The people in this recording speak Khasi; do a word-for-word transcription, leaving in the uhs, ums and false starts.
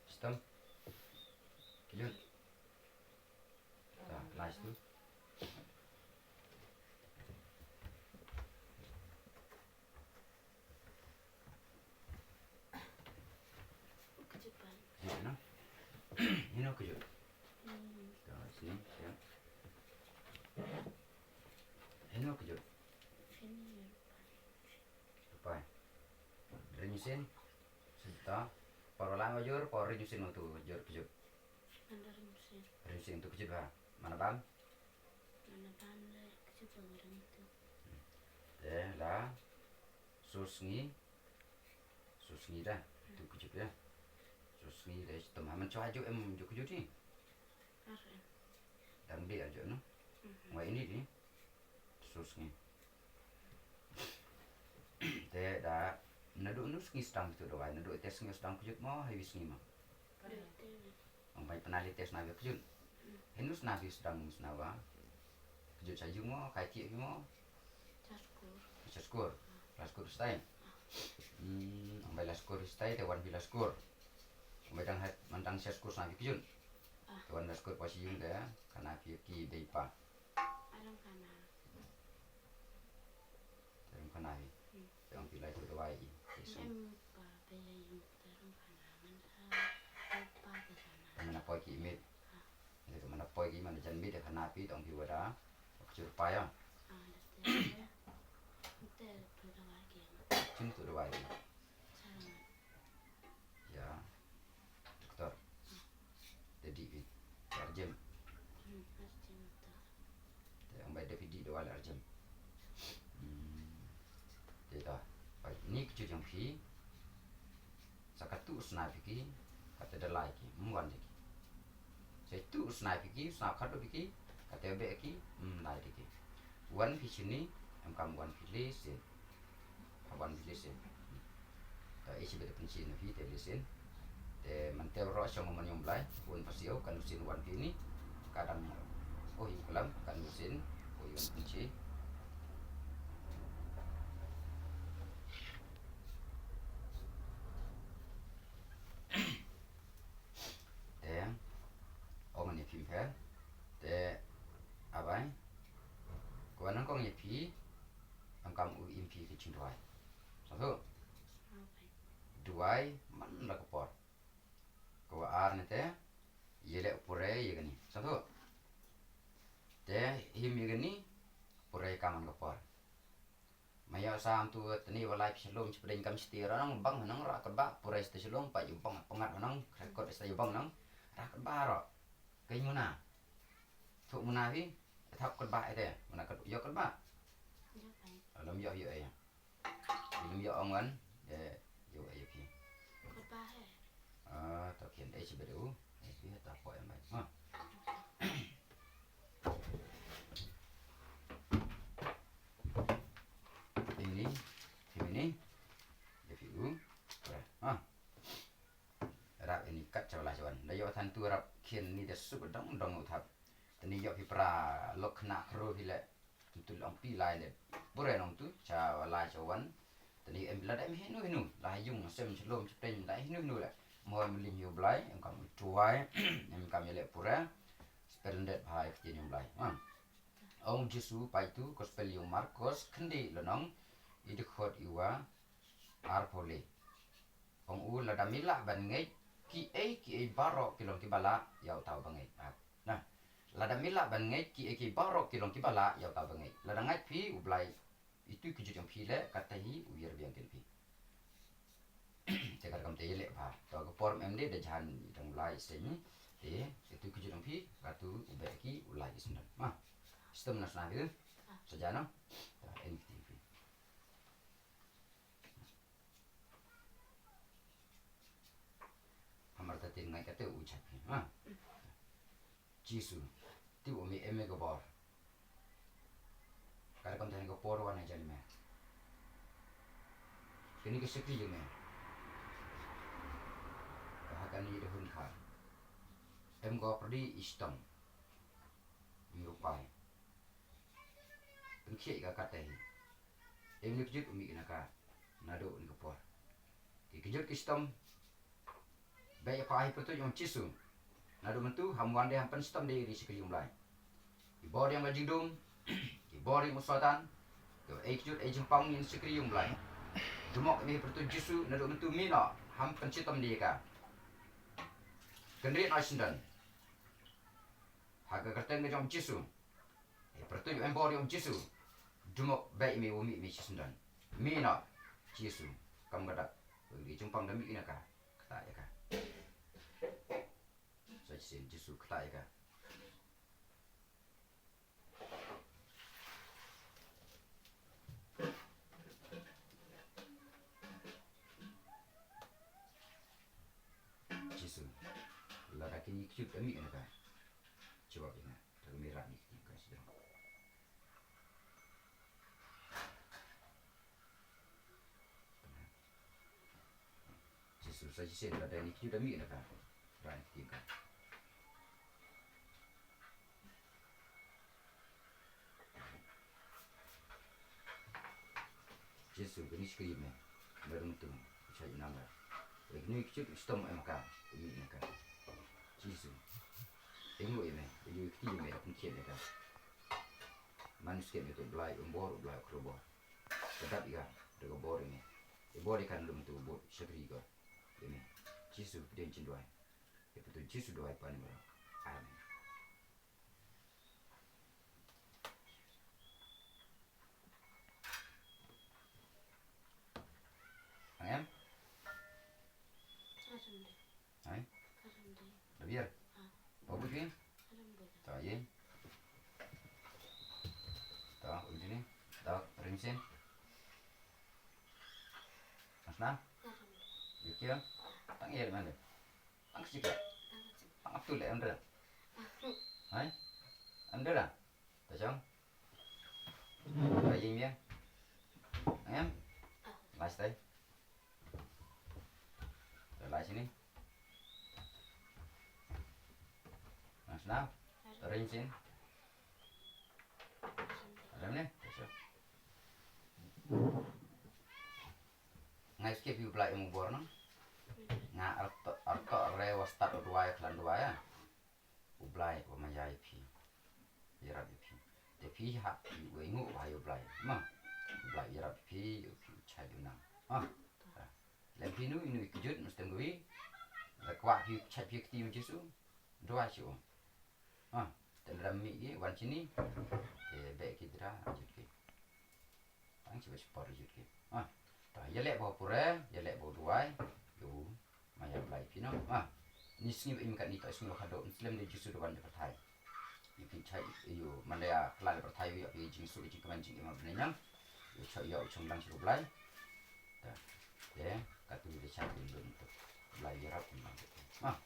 Stem. Kjut. Ta, nice tu. Kjut na. Hino kjut. Ta, sini, ya. Hino kjut. Pai. Ring sin. Sita. Por lang jur, por ring sin tu jur kjut. Anda ring sin. Ring sin tu kjut ba. Mana bam? Mana bam le kjut ba ring tu. Te la. Sus ngi. Sus ngi da. Tu kjut ya. Sus ngi le sita. Mana chwa ju em ju kjut ni. Ar em. Dang bi ajo no. Wa ini di. Sus ngi. Te da naduh nu sngi sdang tu dawai, naduh te sngi sdang kjut mo, hai wi sngi mo. Ong bai pynali te sna wi kjut. Hinu sna wi sdang sna wa. Kjut sa jung mo, kai ki mo. Chaskur. Chaskur. Laskur stai. Hmm, ong bai laskur stai te wan wi laskur. Ong bai dang hat mandang chaskur sna wi kjut. Te wan laskur pa si jung te, kana pi ki dei pa. Arang kana. Te ong khana hi. Hmm. Te ong phi lai tu dawai i. Te song. Em pa pe yung te ong khana man ha. Em pa te khana. Te mana poi ki mit. Ha. Te mana poi ki mana jan mit te khana pi te ong phi wada. Kjur pa ya. Ah, da te. Te tu dawai ki. Chin tu dawai i. Sarang. Ya. Doktor. Te dih phi. Arjem. Hmm, arjem ta. Te ong bai da phi dih dawai arjem. Hmm. Te ta. Bai ni kjut jong phi. Sa katu sna phi ki. Kata da lai ki. Mwan de ki. Sa tu sna phi ki. Sna katu phi ki. Kata be ki. Hmm, lai de ki. Wan phi sini. Em kam wan phi le sin. Wan phi listen. Ta isi bit pynsi na phi te listen. Te man te ro shong man yong blai. Un pasiau kan usin wan phi ni. Kadang oh yu kalam kan usin. Oh yu pynsi. Te ong ni phim phe. Te abai. Ko nang kong ye phi. Am kam u im phi ki ching duai. Satu. Duai man la ka por. Ko ar ne te. Ye le pure ye gani. Satu. Te him ye gani. Pure ka man ka por. Maya sam tu tani walai phi shalom chipdeng kam siti ra nang bang nang ra ka ba pure sta shalom pa yu bang pangat nang rekod sta yu bang nang ra ka ba ro. Kai muna. Thuk muna hi, thap kat ba ite, muna kat yo kat ba. Lam yo yo ya. Lam yo ong wan, de yo ya phi. Kat ba he. Ah, to kien dei si bedu. Eh, phi ta po yang bai. Ha. Ini, ini. De phi u. Ha. Rap ini kat cha la chawan. Da yo than tu rap khin ni da suk dong dong u thap. Tani yo phi pra lok khna khro phi le. Tu tu long pi lai le. Pure nong tu cha la chawan. Tani em la da em hinu hinu. La yung sem chlom chpeng la hinu hinu le. Mo em lim yu blai em kam tuai. Em kam le pure. Splendid bhai kti yu blai. Ha. Ong Jisu pai tu gospel yu Markos khyndai le nong. I dkhot iwa. Ar pole. Ong u lada me lah ban ngeit kiei kiei baroh ki long kiba lah ïa uta uba ngeit. Nah, lada me lah ban ngeit kiei kiei baroh ki long kiba lah ïa uta uba ngeit. Lada ngeit phi U Blai itu ki jingkyrpad phi leh kata hi u ïa biang kin phi. Te ka kam te leh ba to ka por em de da jan dang lai seng te itu ki jingkyrpad phi katu u beki u lai sendang. Ma. Stem na sna phi. Saja no. Ta en ki phi. Hamar ta tin ngai kate u chat phi. Ha. Jisu. Ti u mi em ka bor. Ka kam ta ka por wa na jan me. Kini ka sikri jong me. Ka ha kani da hun kha. Em ko perdi istom. Mi rupai. Pynkhie ka kata hi. Em ni kjut umi ina ka. Nado ni ka por. Ki kjut ki shitom beit ïa pha ha i pyrtuid jong u Jisu. Naduh mynta ham wan de, ham pynshitom de ïa ki shakri jong u Blai. Ki bor jong ka jingdum, ki bor jong u Soitan, ki ei kjut ei jingpang ïa ki shakri jong u Blai. Dumok ïa me ha i pyrtuid Jisu, naduh mynta mih noh, ham pynshitom de ïa ka. Kynriah noh shisyndon ha ka kyrteng ka jong u Jisu. Ha i pyrtuid u embor jong u Jisu. Dumok beit ïa me, u mih ïa me shisyndon. Mih noh Jisu, kam ka dak. Ki jingpang da mih ïa ka. Ktah ïa ka. Sa shisien Jisu, ktah ïa ka. Jisu, lada kine ki kjut da mih na ka, jubab ïa nga, da ka mih rah na ki kti ka sdang. Jisu, sa shisien lada kine ki kjut da mih na ka, rah na ki kti ka. Jisu, kane shakri me, me rung tung, u shait u nang ra. Kane kjut u shitom em ka, u mih na ka. Jisu, ainguh ïa me, ïa u kti me da pynkhiah ïa ka. Man u skhem ïa u Blai, u bor, u Blai u khlur bor. Ka dap ïa ka, da ka bor ïa me. I bor ïa ka, rung tung u bor shakri ka ïa me. Jisu, pdiang jingduwai. Ha i pyrtuid Jisu duwai pan ïa me. Amen. Ang em? Hai? Da biar? Babu ni? Ta ye? Ta, ujini? Ta, rimsin? Asna? Ye kya? Tang ye mana? Tang sikit. Tang tu le, amdra. Hai? Amdra? Ta chong? Ta ying ya? Em? Last day. Ta last ni. Mas na? Ring sin. Ring ni? Ta chong. Nga skip ïa u Blai em u bor nang. Nga arto, arto re wa start u duwai, klan duwai ya. U Blai u maya ïa phi. Ïarap ïa phi. Te phi hap ïa u ainguh wa ïa u Blai. Ma. U Blai ïarap ïa phi, ïa phi u chait u nang. Ah. Lem phi nu, inu i kjut, mesti ngui. La kwah phi u chait phi kti u Jisu. Duwai shu. Ah. Te lada mih ki, wan sini. Te beh ki dra, jut ki. Tang shi ba shi por jut ki. Ah, ta ïaleh ba pure, ïaleh ba duwai. Ïa u maya Blai phi no. Ah, ni sngi ba im kat ni ta sngi ba khadduh, slem de Jisu da wan da pyrthai. Ïa phi chai, ïa u man da ïa khlad da pyrthai ïa phi jingsuk jingkmen jingim ha bneng. Ïa u chai ïa u chong lang sha u Blai. Ta. Te, katu de chai ïa u Blai ïarap ïa u Blai. Ah.